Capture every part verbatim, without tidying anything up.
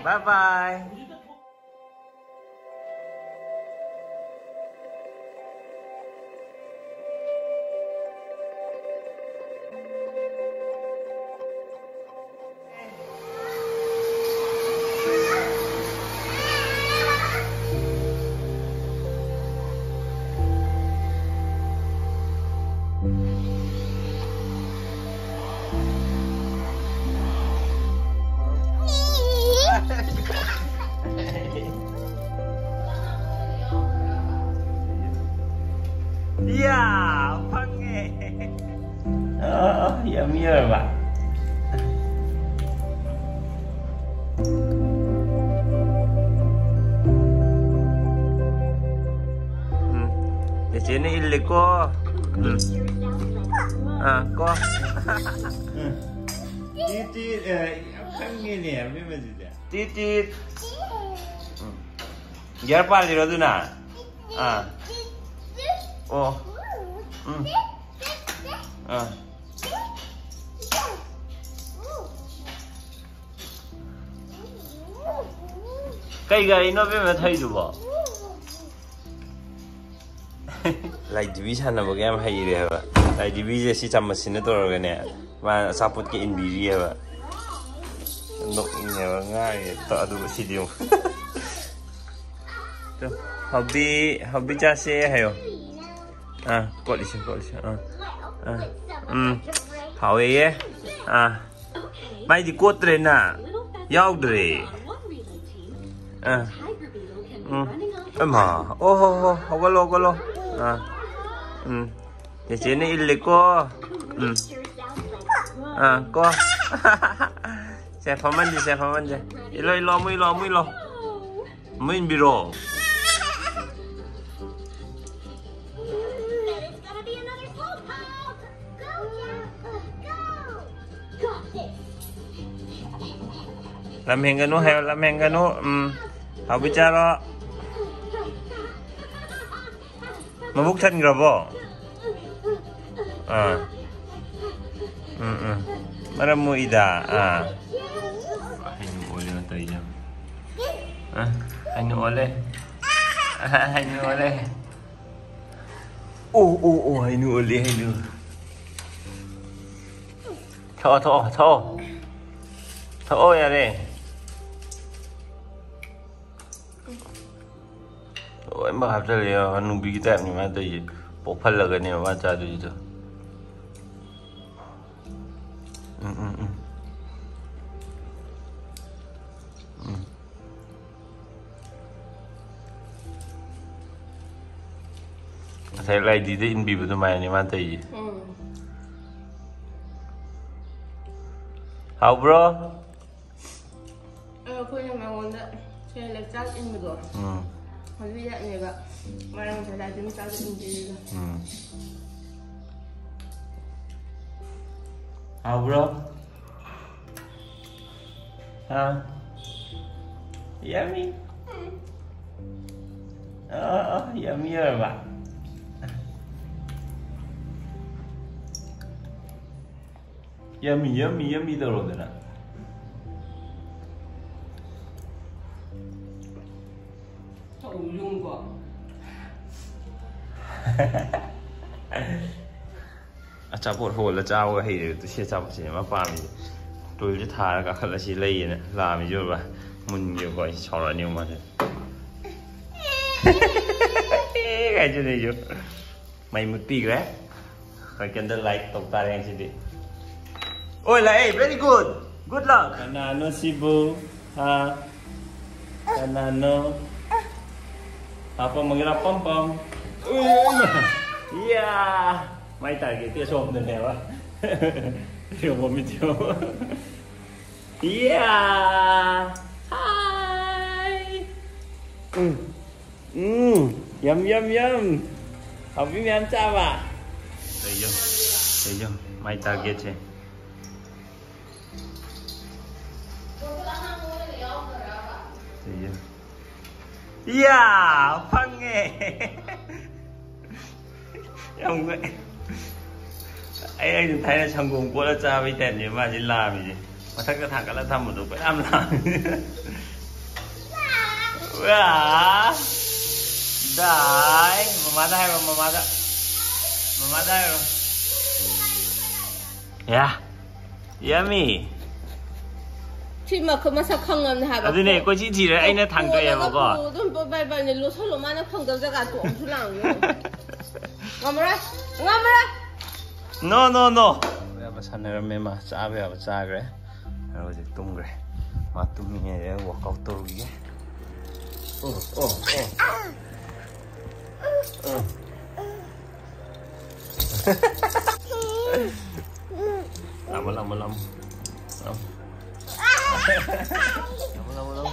Bye bye. ꯏꯌꯥ! ꯐꯪꯉꯦ! ꯑꯥ, ꯌꯥꯝ ꯌꯥꯔꯕ? ꯎꯝ. ꯆꯦꯆꯦꯅ ꯏꯜꯂꯦꯀꯣ꯫ ꯎꯝ꯫ ꯑꯥ, ꯀꯣ꯫ ꯎꯝ꯫ ꯇꯤ, ꯇꯤ, ꯑꯦ, ꯌꯥꯝ ꯈꯪꯉꯦꯅꯦ, ꯑꯕꯦꯝꯃꯁꯤꯗꯤ꯫ ꯇꯤꯠ, ꯇꯤꯠ꯫ ꯎꯝ꯫ ꯒꯤꯌꯥꯔ ꯄꯥꯜꯂꯤꯔꯣ ꯑꯗꯨꯅ? ꯑꯥ꯫ ꯑꯣ꯫ ꯎꯝ꯫ ꯑꯥ꯫ ꯀꯩ ꯒꯥꯔꯤꯅꯣ ꯑꯕꯦꯝꯃ ꯊꯧꯔꯤꯗꯨꯕꯣ? ꯂꯥꯏꯙꯤꯕꯤ ꯁꯥꯟꯅꯕꯒ ꯌꯥꯝ ꯍꯩꯔꯦ ꯍꯥꯏꯕ꯫ ꯂꯥꯏꯙꯤꯕꯤꯁꯦ ꯁꯤ ꯆꯥꯃꯁꯁꯤꯅ ꯇꯧꯔꯒꯅꯦ, ꯃꯥ ꯑꯆꯥꯄꯣꯠꯀ ꯏꯟꯕꯤꯔꯤ ꯍꯥꯏꯕ꯫ ꯅꯣꯛꯅꯤꯡꯉꯦꯕ, ꯉꯥꯡꯉꯦ꯫ ꯇ-, ꯑꯗꯨꯒ ꯁꯤꯗꯤ ꯌꯦꯡꯉꯨ꯫ ꯇꯨ, ꯍꯥꯎꯕꯤ, ꯍꯥꯎꯕꯤ ꯆꯥꯁꯦ ꯍꯥꯏꯌꯣ꯫ ꯑꯥ, ꯀꯣꯠꯂꯤꯁꯦ, ꯀꯣꯠꯂꯤꯁꯦ꯫ ꯑꯥ, ꯑꯥ, ꯎꯝ꯫ ꯍꯥꯎꯋꯦꯌꯦ꯫ ꯑꯥ꯫ ꯃꯥꯏꯗꯤ ꯀꯣꯠꯇ꯭ꯔꯦꯅ꯫ ꯌꯥꯎꯗ꯭ꯔꯦ꯫ ꯑꯥ꯫ ꯎꯝ꯫ ꯑꯩꯃꯥ꯫ ꯑꯣ ꯍꯣ ꯍꯣ꯫ ꯍꯧꯒꯠꯂꯣ, ꯍꯧꯒꯠꯂꯣ꯫ ꯑꯥ꯫ ꯎꯝ꯫ ꯆꯦꯆꯦꯅ ꯏꯜꯂꯦꯀꯣ꯫ ꯎꯝ꯫ ꯑꯥ, ꯀꯣ꯫ ꯁꯦ, ꯐꯝꯍꯟꯁꯦ, ꯁꯦ, ꯐꯝꯍꯟꯁꯦ꯫ ꯏꯜꯂꯣ, ꯏꯜꯂꯣ, ꯑꯃꯨꯛ ꯏꯜꯂꯣ, ꯑꯃꯨꯛ ꯏꯜꯂꯣ꯫ ꯑꯃꯨꯛ ꯏꯟꯕꯤꯔꯣ꯫ ꯂꯝ ꯍꯦꯟꯒꯅꯨ ꯍꯥꯏꯌꯣ, ꯂꯝ ꯍꯦꯟꯒꯅꯨ꯫ ꯎꯝ꯫ ꯍꯥꯎꯕꯤ ꯆꯥꯔꯣ꯫ ꯃꯕꯨꯛ ꯊꯟꯈ꯭ꯔꯕꯣ? ꯑꯥ꯫ ꯎꯝ, ꯎꯝ꯫ ꯃꯔꯝ ꯃꯣꯛꯏꯗ꯫ ꯑꯥ꯫ ꯍꯩꯅꯨ ꯑꯣꯜꯂꯦ ꯇꯧꯔꯤꯁꯦ꯫ ꯑ? ꯍꯩꯅꯨ ꯑꯣꯜꯂꯦ꯫ ꯑ, ꯍꯩꯅꯨ ꯑꯣꯜꯂꯦ꯫ ꯑꯣ, ꯑꯣ, ꯑꯣ, ꯍꯩꯅꯨ ꯑꯣꯜꯂꯦ, ꯍꯩꯅꯨ꯫ ꯊꯛꯑꯣ, ꯊꯛꯑꯣ, ꯊꯛꯑꯣ꯫ ꯊꯛꯑꯣ, ꯌꯥꯔꯦ꯫ ꯂꯣꯏꯅꯃꯛ ꯍꯥꯞꯆꯜꯂꯦ꯫ ꯍꯅꯨꯕꯤꯒꯤ ꯇꯥꯏꯞꯅꯤ ꯃꯥꯅ ꯇꯧꯔꯤꯁꯦ꯫ ꯄꯣꯛꯍꯜꯂꯒꯅꯦꯕ ꯃꯥꯅ ꯆꯥꯗꯣꯏꯁꯤꯗꯣ꯫ ꯎꯝ, ꯎꯝ, ꯎꯝ꯫ ꯎꯝ꯫ ꯉꯁꯥꯏ ꯂꯥꯏꯙꯤꯗ ꯏꯟꯕꯤꯕ ꯑꯗꯨꯃꯥꯏꯅꯅꯦ ꯃꯥꯅ ꯇꯧꯔꯤꯁꯦ꯫ ꯎꯝ꯫ ꯍꯥꯎꯕ꯭ꯔꯣ? ꯑꯗꯣ ꯑꯩꯈꯣꯏꯅ ꯃꯉꯣꯟꯗ ꯁꯦꯔꯦꯂꯦꯛ ꯆꯥꯛ ꯏꯟꯕꯗꯣ, ꯎꯝ꯫ ꯍꯧꯖꯤꯛ ꯌꯥꯠꯅꯦꯕ꯫ ꯃꯥꯅ ꯉꯁꯥꯏ ꯂꯥꯏꯙꯤꯗ ꯆꯥꯛ ꯏꯟꯕꯤꯔꯤꯗꯣ꯫ ꯎꯝ꯫ ꯍꯥꯎꯕ꯭ꯔꯣ? ꯍꯥ? Yummy? ꯑꯥ, ꯑꯥ, yummy ꯑꯣꯏꯔꯕ? Yummy, yummy, yummy ꯇꯧꯔꯣꯗꯅ꯫ ꯑꯆꯥꯄꯣꯠ ꯍꯣꯜꯂ ꯆꯥꯕꯒ ꯍꯩꯔꯦ꯫ ꯁꯤ ꯑꯆꯥꯄꯣꯠꯁꯤꯅꯦ ꯃꯥ ꯄꯥꯝꯃꯤꯁꯦ꯫ ꯇꯣꯏꯜꯁꯦ ꯊꯥꯔ ꯀꯥꯈꯠꯂ ꯁꯤ ꯂꯩꯌꯦꯅ ꯂꯥꯝꯃꯤꯁꯦ ꯎꯔꯕ? ꯃꯨꯟꯒꯦꯀꯣ, ꯑꯩ ꯁꯥꯎꯔꯛꯑꯅꯤ ꯃꯥꯁꯦ꯫ ꯀꯥꯏꯁꯨ ꯂꯩꯁꯨ꯫ ꯃꯩ ꯃꯨꯠꯄꯤꯈ꯭ꯔꯦ꯫ ꯑꯩꯈꯣꯏ candle light ꯇꯧ ꯇꯥꯔꯦ ꯉꯁꯤꯗꯤ꯫ ꯑꯣꯏ, ꯂꯥꯛꯑꯦ꯫ Very good. Good luck. ꯀꯅꯥꯅꯣ ꯁꯤꯕꯨ? ꯍꯥ? ꯀꯅꯥꯅꯣ? ꯍꯥꯄꯝꯃꯒꯦꯔꯥ, ꯄꯝ ꯄꯝ? ꯎꯏ, ꯎꯏ, ꯎꯏ꯫ ꯌꯥ! ꯃꯥꯏ target ꯇꯤ ꯑꯁꯣꯝꯗꯅꯦꯕ꯫ ꯌꯦꯡꯉꯣ, ꯃꯤꯠ ꯌꯦꯡꯉꯣ꯫ ꯌꯥ! ꯍꯥꯏ! ꯎꯝ꯫ ꯎꯝ꯫ ꯌꯝ, ꯌꯝ, ꯌꯝ꯫ ꯍꯥꯎꯕꯤ ꯃꯌꯥꯝ ꯆꯥꯕ꯫ ꯂꯩꯌꯣ꯫ ꯂꯩꯌꯣ꯫ ꯃꯥꯏ target ꯁꯦ꯫ ꯏꯌꯥ, ꯐꯪꯉꯦ꯫ ꯌꯥꯝ ꯉꯛꯑꯦ꯫ ꯑꯩ, ꯑꯩꯅ ꯊꯥꯏꯅ ꯁꯪꯒꯣꯝ ꯀꯣꯠꯂ ꯆꯥꯕꯩ ꯇꯥꯏꯞꯅꯦ ꯃꯥꯁꯤ ꯂꯥꯝꯃꯤꯁꯦ꯫ ꯃꯊꯛꯇ ꯊꯥꯡꯒꯠꯂ ꯊꯝꯕꯗꯣ ꯀꯌꯥꯝ ꯂꯥꯡꯉꯤ꯫ ꯋꯥ! ꯗꯥꯏ! ꯃꯃꯥꯗ ꯍꯥꯏꯔꯣ, ꯃꯃꯥꯗ꯫ ꯃꯃꯥꯗ ꯍꯥꯏꯔꯣ꯫ ꯌꯥ! Yummy! ꯁꯤ ꯃꯈꯜ ꯃꯁꯛ ꯈꯪꯉꯝꯅꯦ ꯍꯥꯏꯕ꯫ ꯑꯗꯨꯅꯦ, ꯀꯣꯏꯊꯤ ꯊꯤꯔꯦ, ꯑꯩꯅ ꯊꯥꯡꯗꯣꯛꯑꯦꯕꯀꯣ꯫ ꯄꯨꯔꯣ, ꯑꯗꯨꯝ ꯕꯥꯏ ꯕꯥꯏꯅꯦ, ꯂꯣꯠꯁꯜꯂꯣ, ꯃꯥꯅ ꯐꯪꯗꯕ ꯖꯒꯥ ꯇꯣꯛꯑꯁꯨ ꯂꯥꯡꯉꯦ꯫ ꯉꯝꯃꯔꯣꯏ, ꯉꯝꯃꯔꯣꯏ꯫ No, no, no. ꯌꯥꯕ ꯁꯥꯟꯅꯔꯝꯃꯦ ꯃꯥ, ꯆꯥꯕ ꯌꯥꯕ ꯆꯥꯈ꯭ꯔꯦ꯫ ꯑꯗꯣ ꯍꯧꯖꯤꯛ ꯇꯨꯝꯈ꯭ꯔꯦ꯫ ꯃꯥ ꯇꯨꯝꯃꯤꯉꯩꯗ workout ꯇꯧꯔꯨꯈꯤꯒꯦ꯫ ꯑꯣ, ꯑꯣ, ꯑꯣ꯫ ꯑꯣ꯫ ꯂꯥꯝꯃꯣ, ꯂꯥꯝꯃꯣ, ꯂꯥꯝꯃꯣ꯫ ꯂꯥꯝꯃꯣ꯫ ꯂꯥꯝꯃꯣ, ꯂꯥꯝꯃꯣ, ꯂꯥꯝꯃꯣ꯫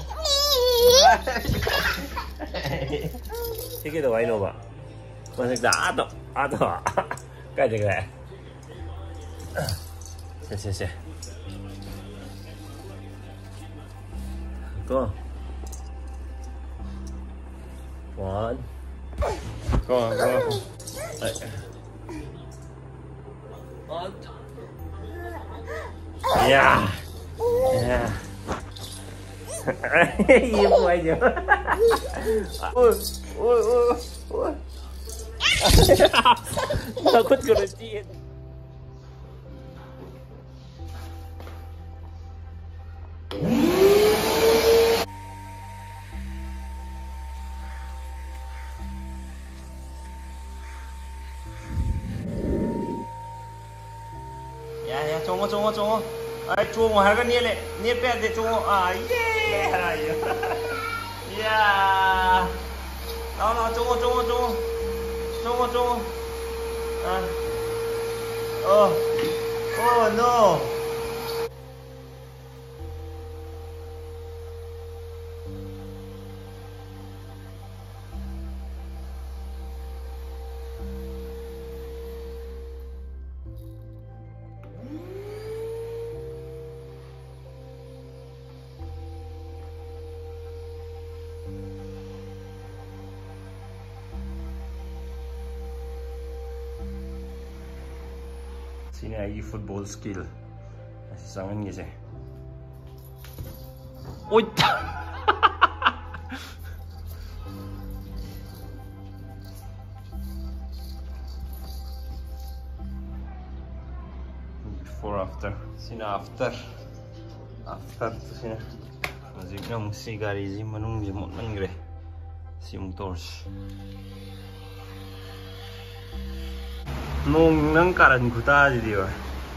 ꯁꯤ ꯀꯩꯗꯧ ꯍꯥꯏꯅꯣꯕ? ꯃꯊꯛꯇ ꯑꯥꯗꯣ, ꯑꯥꯗꯣ꯫ ꯀꯥꯏ ꯆꯠꯈ꯭ꯔꯦ? ꯁꯦ, ꯁꯦ, ꯁꯦ꯫ ꯀꯣ꯫ One. ꯀꯣ, ꯀꯣ꯫ Yeah. Yeah. ये बुआ जो। ओ, ओ, ओ, ओ। खुद को चाहिए। ꯌꯥ, ꯌꯥ, ꯆꯣꯡꯉꯣ, ꯆꯣꯡꯉꯣ, ꯆꯣꯡꯉꯣ꯫ ꯑꯩ ꯆꯣꯡꯉꯣ ꯍꯥꯏꯔꯒ ꯅꯦꯠꯂꯦ꯫ ꯅꯦꯠꯄ ꯌꯥꯗꯦ, ꯆꯣꯡꯉꯣ꯫ ꯑꯥ, ꯌꯦ! ꯍꯥꯏꯔ ꯑꯩ꯫ ꯌꯥ! ꯂꯥꯎ, ꯂꯥꯎ, ꯆꯣꯡꯉꯣ, ꯆꯣꯡꯉꯣ, ꯆꯣꯡꯉꯣ꯫ ꯆꯣꯡꯉꯣ, ꯆꯣꯡꯉꯣ꯫ ꯑꯥ꯫ ꯑꯣ꯫ ꯑꯣ, no꯫ ꯁꯤꯅꯦ ꯑꯩꯒꯤ football skill꯫ ꯑꯁꯤ ꯆꯪꯍꯟꯒꯦꯁꯦ꯫ ꯑꯣꯏ꯫ Before, after. ꯁꯤꯅ after. After ꯁꯤꯅ꯫ ꯍꯧꯖꯤꯛꯅ ꯑꯃꯨꯛ ꯁꯤ ꯒꯥꯔꯤꯁꯤ ꯃꯅꯨꯡꯁꯤ ꯃꯣꯠꯃꯟꯈ꯭ꯔꯦ꯫ ꯁꯤ ꯑꯃꯨꯛ ꯇꯧꯔꯁꯤ꯫ ꯅꯣꯡ ꯅꯪ ꯀꯥꯔꯟ ꯈꯨꯇꯥꯁꯤꯗꯤꯕ꯫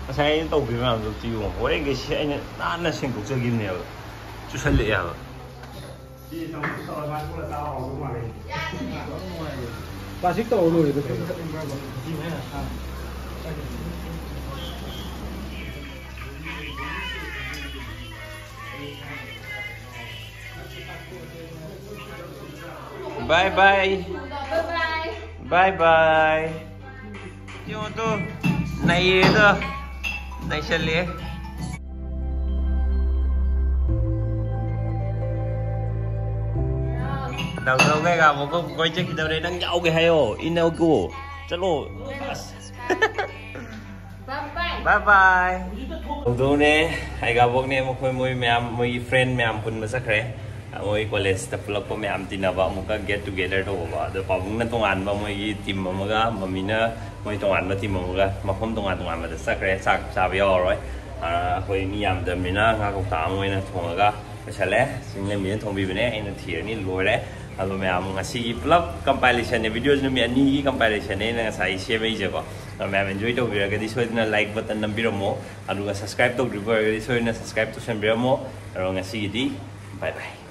ꯉꯁꯥꯏ ꯑꯩꯅ ꯇꯧꯈꯤꯕ ꯃꯌꯥꯝꯗꯣ ꯑꯝꯇ ꯌꯦꯡꯉꯣ꯫ ꯍꯣꯔꯦꯟꯒꯩꯁꯤ ꯑꯩꯅ ꯅꯥꯟꯅ ꯁꯦꯡꯗꯣꯛꯆꯈꯤꯕꯅꯦꯕ꯫ ꯆꯨꯁꯜꯂꯛꯑꯦ ꯍꯥꯏꯕ꯫ ꯄ꯭ꯂꯥꯁꯇꯤꯛ ꯇꯧꯔ ꯂꯣꯏꯔꯦ ꯀꯩꯗꯧꯔꯒꯦ? Bye bye. Bye bye. ꯌꯦꯡꯉꯣ ꯇꯨ, ꯅꯩꯔꯦꯗꯣ, ꯅꯩꯁꯜꯂꯦ꯫ ꯗꯧꯗꯧꯒ ꯑꯩꯒꯥꯕꯣꯛꯀ ꯀꯣꯏ ꯆꯠꯈꯤꯗꯧꯔꯦ꯫ ꯅꯪ ꯌꯥꯎꯒꯦ ꯍꯥꯏꯌꯣ, ꯏꯟꯅꯧꯀꯣ꯫ ꯆꯠꯂꯣ꯫ ꯑꯁ꯫ Bye bye. ꯗꯧꯗꯧꯅꯦ, ꯑꯩꯒꯥꯕꯣꯛꯅꯦ, ꯃꯈꯣꯏ ꯃꯣꯏ ꯃꯌꯥꯝ, ꯃꯣꯏꯒꯤ friend ꯃꯌꯥꯝ ꯄꯨꯟꯕ ꯆꯠꯈ꯭ꯔꯦ꯫ ꯃꯣꯏ ꯀꯣꯂꯦꯖꯇ ꯄꯨꯜꯂꯛꯄ ꯃꯌꯥꯝ ꯇꯤꯟꯅꯕ ꯑꯃꯨꯛꯀ get together ꯇꯧꯕꯀꯣ꯫ ꯑꯗꯣ ꯄꯥꯕꯨꯡꯅ ꯇꯣꯉꯥꯟꯕ ꯃꯣꯏꯒꯤ team ꯑꯃꯒ, ꯃꯝꯃꯤꯅ ꯃꯣꯏ ꯇꯣꯉꯥꯟꯕ team ꯑꯃꯒ, ꯃꯐꯝ ꯇꯣꯉꯥꯟ ꯇꯣꯉꯥꯟꯕꯗ ꯆꯠꯈ꯭ꯔꯦ꯫ ꯆꯥꯛ ꯆꯥꯕ ꯌꯥꯎꯔꯔꯣꯏ꯫ ꯑ, ꯑꯩꯈꯣꯏ ꯃꯤ ꯌꯥꯝꯗꯕꯅꯤꯅ ꯉꯥ ꯀꯧꯇꯥ ꯑꯃ ꯑꯣꯏꯅ ꯊꯣꯡꯉꯒ ꯂꯣꯏꯁꯜꯂꯦ꯫ ꯆꯤꯡꯂꯦꯝꯕꯤꯅ ꯊꯣꯡꯕꯤꯕꯅꯦ, ꯑꯩꯅ ꯊꯤꯔꯅꯤ, ꯂꯣꯏꯔꯦ꯫ ꯑꯗꯣ ꯃꯌꯥꯝ ꯉꯁꯤꯒꯤ ꯄꯨꯂꯞ compilationꯅꯦ, videoꯁꯤ ꯅꯨꯃꯤꯠ ꯑꯅꯤꯒꯤ compilationꯅꯦ ꯑꯩꯅ ꯉꯁꯥꯏ ꯁꯦꯝꯃꯛꯏꯁꯦꯀꯣ꯫ ꯑꯗꯣ ꯃꯌꯥꯝ enjoy ꯇꯧꯕꯤꯔꯒꯗꯤ ꯁꯣꯏꯗꯅ like button ꯅꯝꯕꯤꯔꯝꯃꯣ, ꯑꯗꯨꯒ subscribe ꯇꯧꯗ꯭ꯔꯤꯕ ꯑꯣꯏꯔꯒꯗꯤ ꯁꯣꯏꯗꯅ subscribe ꯇꯧꯁꯟꯕꯤꯔꯝꯃꯣ꯫ ꯑꯗꯣ ꯉꯁꯤꯒꯤꯗꯤ bye bye꯫